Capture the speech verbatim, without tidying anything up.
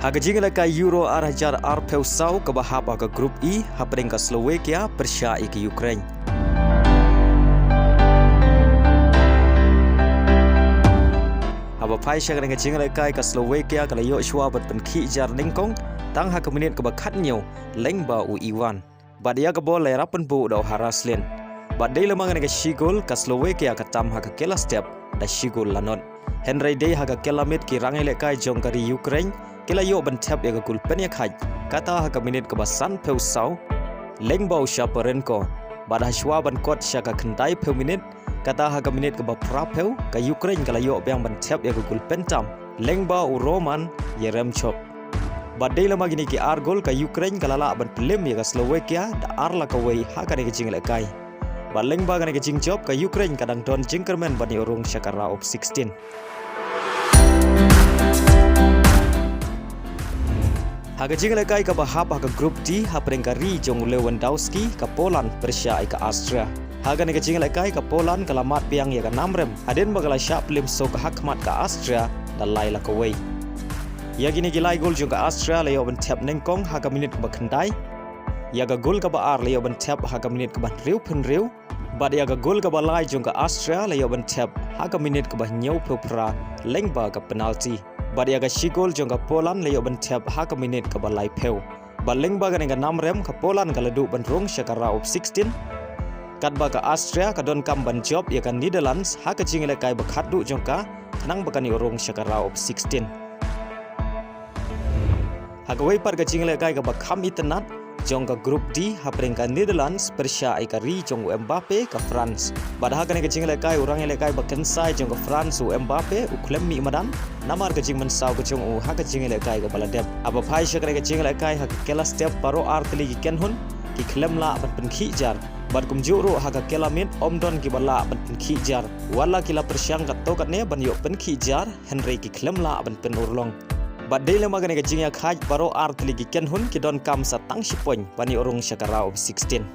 Ha ka jingïalehkai Euro ar hajar arphew saw kaba hap ha ka Group E, hapdeng ka Slovakia pyrshah ïa ka Ukraine. Haba phai sha kane ka jingïalehkai, ka Slovakia ka la ïoh shuwa ban pynkhih jar nyngkong tang ha ka minit kaba khathynñiew lyngba u Ivan. Bad ïa ka bol la ïarap pynbuh da u Haraslin. Bad dei lama kane ka shi gol, ka Slovakia ka tam ha ka kylla step da shi gol la nod. Hynrei dei ha ka kylla miet ki rangïalehkai jong ka ri Ukraine ki la ïoh ban thep ïa ka gol pynïakhaid, kata ha ka minit kaba sanphew saw lyngba u Shaparenko. Bad ha shuwa ban kot sha ka khyndaiphew minit, kata ha ka minit kaba phraphew, ka Ukraine ka la ïoh biang ban thep ïa ka gol pyntam lyngba u Roman Yaremchuk. Bad dei lama kine ki ar gol, ka Ukraine ka la lah ban pynlem ïa ka Slovakia da ar la kawei ha kane ka jingïalehkai. Bad lyngba kane ka jingjop, ka Ukraine ka dang don jingkyrmen ban ïoh rung sha ka round of sixteen. Ha ka jingïalehkai kaba hap ha ka Group D, hapdeng ka ri jong u Lewandowski, ka Poland pyrshah ïa ka Austria. Ha kane ka jingïalehkai, ka Poland ka la mad biang ïa ka namrem hadien ba ka la shah pynlem suk ha khmat ka Austria da lai la kawei. Ïa kine ki lai gol jong ka Austria la ïoh ban thep nyngkong ha ka minit kaba khyndai. Ïa ka gol kaba ar la ïoh ban thep ha ka minit kaba hynriewphew hynriew. Bad ïa ka gol kaba lai jong ka Austria la ïoh ban thep ha ka minit kaba hynñiewphew phra lyngba ka penalty. Bad ïa ka shi gol jong ka Poland la ïoh ban thep ha ka minit kaba laiphew. Bad lyngba kane ka namrem, ka Poland ka la duh ban rung sha ka round of sixteen. Katba ka Austria ka donkam ban jop ïa ka Netherlands ha ka jingïalehkai ba khatduh jong ka, khnang ba kan ïoh rung sha ka round of sixteen. Ha kawei pat ka jingïalehkai kaba kham itynnad jong ka Group D, hapdeng ka Netherlands pyrshah ïa ka ri jong u Mbappe, ka France. Bad ha kane ka jingïalehkai, u rangïalehkai ba kynsai jong ka France, u Mbappe, u khlem mih madan namar ka jingmynsaw ka jong u ha ka jingïalehkai kaba la dep. Haba phai sha kane ka jingïalehkai, ha ka kylla step baroh ar tylli ki kynhun ki khlem lah ban pynkhih jar. Bad kumjuh ruh ha ka kylla miet ym don kiba lah ban pynkhih jar. Wat la ki la pyrshang katto katne ban ïoh pynkhih jar, hynrei ki khlem lah ban pynurlong. Bad dei lama kane ka jingïakhaid, baroh ar tylli ki kynhun ki donkam sa tang shi point ban ïoh rung sha ka round of sixteen.